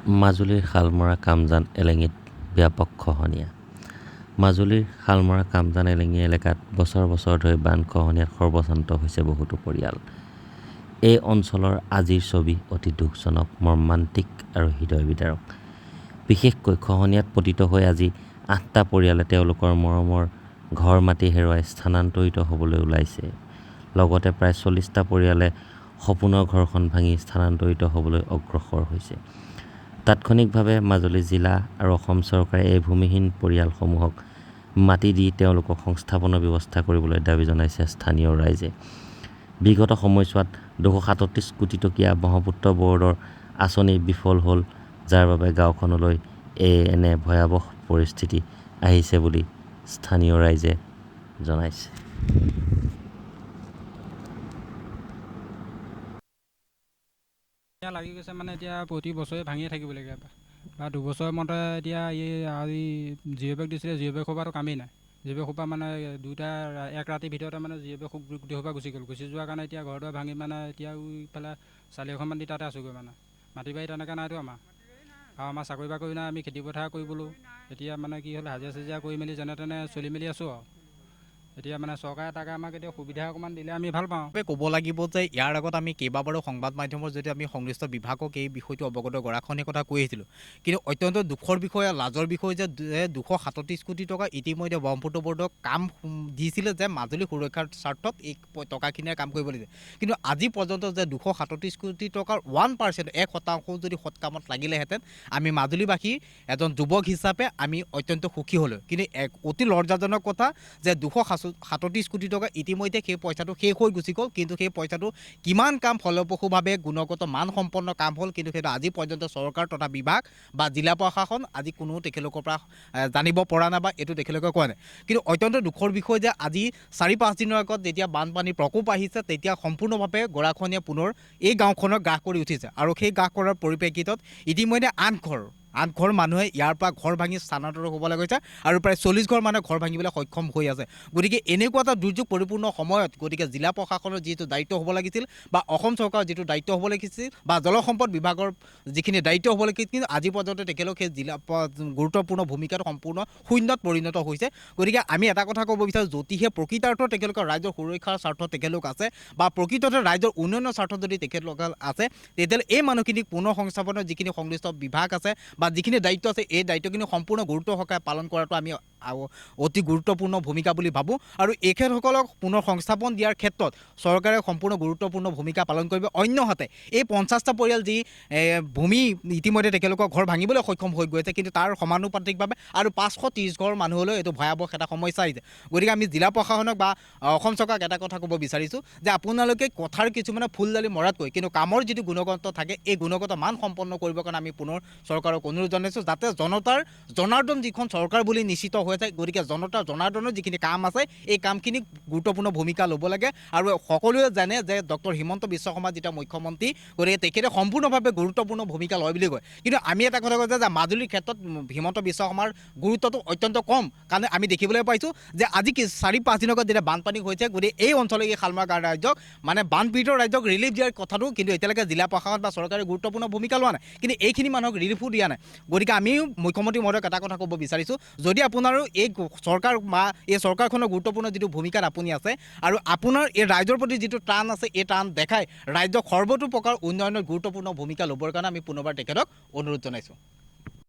মাজুলীৰ শালমৰা কামজান এলেঙীত ব্যাপক খহনীয়া। মাজুলীৰ শালমৰা কামজান এলেঙী এলেকাত বছৰ বছৰ ধৰি বান খহনীয়াত সৰ্বস্বান্ত হৈছে বহুতো পৰিয়াল। এই অঞ্চলৰ আজিৰ ছবি অতি দুখজনক, মৰ্মান্তিক আৰু হৃদয় বিদাৰক। বিশেষকৈ খহনীয়াত পতিত হৈ আজি ৮টা পৰিয়ালে তেওঁলোকৰ মৰমৰ ঘৰ মাটি হেৰুৱাই স্থানান্তৰিত হ'বলৈ ওলাইছে। লগতে প্ৰায় ৪০টা পৰিয়ালে সপোনৰ ঘৰখন ভাঙি স্থানান্তৰিত হ'বলৈ অগ্ৰসৰ হৈছে। তাৎক্ষণিকভাৱে মাজুলী জিলা আৰু অসম চৰকাৰে এই ভূমিহীন পৰিয়ালসমূহক মাটি দি তেওঁলোকক সংস্থাপনৰ ব্যৱস্থা কৰিবলৈ দাবী জনাইছে স্থানীয় ৰাইজে। বিগত সময়ছোৱাত ২৩৭ কোটি টকীয়া ব্ৰহ্মপুত্ৰ ব'ৰ্ডৰ আঁচনি বিফল হ'ল, যাৰ বাবে গাঁওখনলৈ এই এনে ভয়াৱহ পৰিস্থিতি আহিছে বুলি স্থানীয় ৰাইজে জনাইছে। এতিয়া লাগি গৈছে, মানে এতিয়া প্ৰতি বছৰে ভাঙিয়ে থাকিব লাগে। বা দুবছৰৰ মতে এতিয়া এই আজি জিঅ' বেগ দিছিলে, জিঅ' বেগ সোপাটো কামেই নাই। জিঅ' বেগ সোপা মানে দুটা এক ৰাতিৰ ভিতৰতে মানে জিঅ' বেগ গোটেই সোপা গুচি গ'ল। গুচি যোৱাৰ কাৰণে এতিয়া ঘৰ দুৱাৰ ভাঙি মানে এতিয়া ইফালে চালি এখনমান দি তাতে আছোঁগৈ। মানে মাটি বাৰী তেনেকৈ নাইতো আমাৰ, আৰু আমাৰ চাকৰি বাকৰি নাই, আমি খেতি পথাৰ কৰিবলৈ এতিয়া মানে কি হ'ল, হাজিৰা চাজিৰা কৰি মেলি যেনে তেনে চলি মেলি আছোঁ। আৰু এতিয়া মানে চৰকাৰে তাকে আমাক এতিয়া সুবিধা অকণমান দিলে আমি ভাল পাওঁ। ক'ব লাগিব যে ইয়াৰ আগত আমি কেইবাবাৰো সংবাদ মাধ্যমৰ জৰিয়তে আমি সংশ্লিষ্ট বিভাগক এই বিষয়টো অৱগত গৰাখনিৰ কথা কৈ আহিছিলোঁ। কিন্তু অত্যন্ত দুখৰ বিষয়, লাজৰ বিষয় যে ২৩৭ কোটি টকা ইতিমধ্যে ব্ৰহ্মপুত্ৰ ব'ৰ্ডক কাম দিছিলে যে মাজুলী সুৰক্ষাৰ স্বাৰ্থত এই টকাখিনিৰে কাম কৰিব লাগিছে। কিন্তু আজি পৰ্যন্ত যে ২৩৭ কোটি টকাৰ 1%, 1% যদি সৎ কামত লাগিলেহেঁতেন, আমি মাজুলীবাসীৰ এজন যুৱক হিচাপে আমি অত্যন্ত সুখী হ'লোঁ। কিন্তু এক অতি লজ্জাজনক কথা যে ২৩৭ কোটি টকা ইতিমধ্যে সেই পইচাটো শেষ হৈ গুচি গ'ল। কিন্তু সেই পইচাটো কিমান কাম ফলপ্ৰসূভাৱে গুণগত মানসম্পন্ন কাম হ'ল, কিন্তু সেইটো আজি পৰ্যন্ত চৰকাৰ তথা বিভাগ বা জিলা প্ৰশাসন আজি কোনো তেখেতলোকৰ পৰা জানিব পৰা নাই বা এইটো তেখেতলোকে কোৱা নাই। কিন্তু অত্যন্ত দুখৰ বিষয় যে আজি ৪-৫ দিনৰ আগত যেতিয়া বানপানীৰ প্ৰকোপ আহিছে, তেতিয়া সম্পূৰ্ণভাৱে গৰাখহনীয়া পুনৰ এই গাঁওখনক গ্ৰাস কৰি উঠিছে। আৰু সেই গ্ৰাস কৰাৰ পৰিপ্ৰেক্ষিতত ইতিমধ্যে ৮ ঘৰ মানুহে ইয়াৰ পৰা ঘৰ ভাঙি স্থানান্তৰ হ'ব লগা হৈছে আৰু প্ৰায় ৪০ ঘৰ মানুহে ঘৰ ভাঙিবলৈ সক্ষম হৈ আছে। গতিকে এনেকুৱা এটা দুৰ্যোগ পৰিপূৰ্ণ সময়ত গতিকে জিলা প্ৰশাসনৰ যিটো দায়িত্ব হ'ব লাগিছিল বা অসম চৰকাৰৰ যিটো দায়িত্ব হ'ব লাগিছিল বা জলসম্পদ বিভাগৰ যিখিনি দায়িত্ব হ'ব লাগিছিল, কিন্তু আজি পৰ্যন্ত তেখেতলোক সেই জিলা গুৰুত্বপূৰ্ণ ভূমিকাটো সম্পূৰ্ণ শূন্যত পৰিণত হৈছে। গতিকে আমি এটা কথা ক'ব বিচাৰোঁ, যদিহে প্ৰকৃতাৰ্থত তেখেতলোকৰ ৰাজ্যৰ সুৰক্ষাৰ স্বাৰ্থত তেখেতলোক আছে বা প্ৰকৃততে ৰাজ্যৰ উন্নয়নৰ স্বাৰ্থত যদি তেখেতলোক আছে, তেতিয়াহ'লে এই মানুহখিনিক পুনৰ সংস্থাপনৰ যিখিনি সংশ্লিষ্ট বিভাগ আছে বা যিখিনি দায়িত্ব আছে, এই দায়িত্বখিনি সম্পূৰ্ণ গুৰুত্ব সহকাৰে পালন কৰাটো আমি অতি গুৰুত্বপূৰ্ণ ভূমিকা বুলি ভাবোঁ। আৰু এখেতসকলক পুনৰ সংস্থাপন দিয়াৰ ক্ষেত্ৰত চৰকাৰে সম্পূৰ্ণ গুৰুত্বপূৰ্ণ ভূমিকা পালন কৰিব। অন্যহাতে এই ৫০টা পৰিয়াল যি ভূমি ইতিমধ্যে তেখেতলোকৰ ঘৰ ভাঙিবলৈ সক্ষম হৈ গৈছে, কিন্তু তাৰ সমানুপাতিকভাৱে আৰু ৫৩০ ঘৰ মানুহলৈ এইটো ভয়াৱহ এটা সমস্যা আহিছে। গতিকে আমি জিলা প্ৰশাসনক বা অসম চৰকাৰক এটা কথা ক'ব বিচাৰিছোঁ যে আপোনালোকে কথাৰ কিছুমানে ফুল দালি মৰাতকৈ কিন্তু কামৰ যিটো গুণগত থাকে, এই গুণগত মান সম্পন্ন কৰিবৰ কাৰণে আমি পুনৰ চৰকাৰক অনুৰোধ জনাইছোঁ, যাতে জনতাৰ জনাৰ্দন যিখন চৰকাৰ বুলি নিশ্চিত হৈ আছে, গতিকে জনতাৰ জনাৰ্দনৰ যিখিনি কাম আছে, এই কামখিনিক গুৰুত্বপূৰ্ণ ভূমিকা ল'ব লাগে। আৰু সকলোৱে জানে যে ডক্টৰ হিমন্ত বিশ্ব শৰ্মা যেতিয়া মুখ্যমন্ত্ৰী, গতিকে তেখেতে সম্পূৰ্ণভাৱে গুৰুত্বপূৰ্ণ ভূমিকা লয় বুলি কয়। কিন্তু আমি এটা কথা কওঁ যে মাজুলীৰ ক্ষেত্ৰত হিমন্ত বিশ্ব শৰ্মাৰ গুৰুত্বটো অত্যন্ত কম। কাৰণ আমি দেখিবলৈ পাইছোঁ যে আজি কি ৪-৫ দিনৰ আগত যেতিয়া বানপানী হৈছে, গতিকে এই অঞ্চলৰ এই শালমৰা গাঁৱৰ ৰাইজক মানে বানপীড়িত ৰাইজক ৰিলিফ দিয়াৰ কথাটো কিন্তু এতিয়ালৈকে জিলা প্ৰশাসন বা চৰকাৰে গুৰুত্বপূৰ্ণ ভূমিকা লোৱা নাই, কিন্তু এইখিনি মানুহক ৰিলিফো দিয়া নাই। গতিকে আমিও মুখ্যমন্ত্ৰী মহোদয়ক এটা কথা ক'ব বিচাৰিছোঁ, যদি আপোনাৰো এই চৰকাৰ বা এই চৰকাৰখনৰ গুৰুত্বপূৰ্ণ যিটো ভূমিকাত আপুনি আছে আৰু আপোনাৰ এই ৰাইজৰ প্ৰতি যিটো টান আছে, এই টান দেখাই ৰাজ্যক সৰ্বতো প্ৰকাৰ উন্নয়নৰ গুৰুত্বপূৰ্ণ ভূমিকা ল'বৰ কাৰণে আমি পুনৰবাৰ তেখেতক অনুৰোধ জনাইছোঁ।